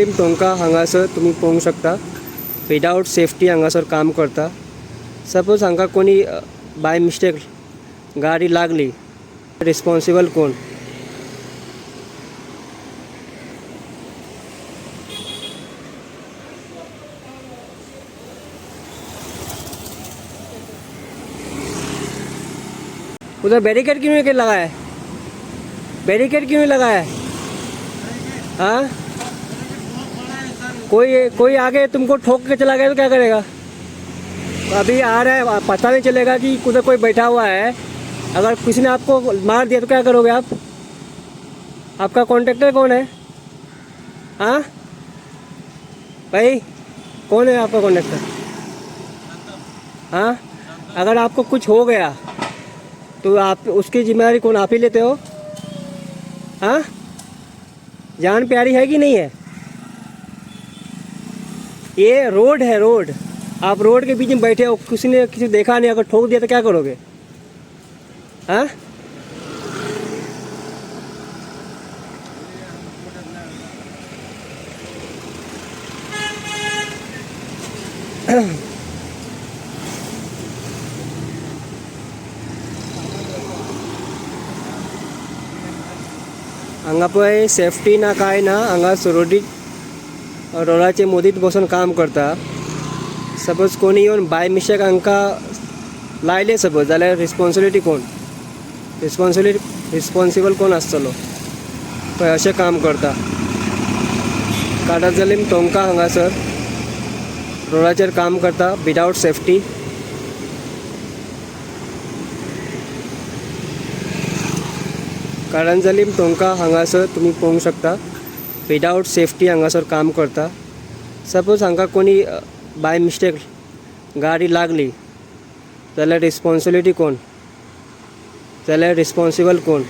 कारांजलीम tonka हांगासर तुमी पळोवंक शकता विदावट सेफ्टी हांगासर काम करता. सपोज हांगा कोणी बाय मिस्टेक गाडी लागली, रिस्पॉन्सिबल कोण? उधर बैरिकेड क्यों नहीं लगा है? बैरिकेड क्यों नहीं लगा है? हाँ, कोई कोई आगे तुमको ठोक के चला गया तो क्या करेगा? अभी आ रहा है, पता नहीं चलेगा कि उधर कोई बैठा हुआ है. अगर किसी ने आपको मार दिया तो क्या करोगे आप? आपका कॉन्ट्रैक्टर कौन है? हाँ भाई, कौन है आपका कॉन्ट्रैक्टर? हाँ, अगर आपको कुछ हो गया तो आप उसकी जिम्मेदारी कौन, आप ही लेते हो? हाँ, जान प्यारी है कि नहीं है? ये रोड है, रोड. आप रोड के बीच में बैठे हो, किसी ने किसी को देखा नहीं, अगर ठोक दिया तो क्या करोगे? हाँ, हांगा पळय सेफ्टी ना काय ना. हांगा रोडीक रोडाचे मदींत बसून काम करता. सपोज कोणी येवन बाय मिस्टेक हांकां लायले सपोज जाल्यार रिस्पॉन्सिबिलिटी कोण? रिस्पॉन्सिबल कोण आसतलो? पळय अशें काम करता. काटाजलीम टोंका हांगासर रोडाचेर काम करता विदावट सेफ्टी. कारांजलीम टोंका हांगासर तुमी पळोवंक शकता विदावट सेफ्टी हांगासर काम करता. सपोज हांगा कोणी बाय मिस्टेक गाडी लागली जाल्यार रिस्पॉन्सिबिलिटी कोण? जाल्यार रिस्पॉन्सिबल कोण?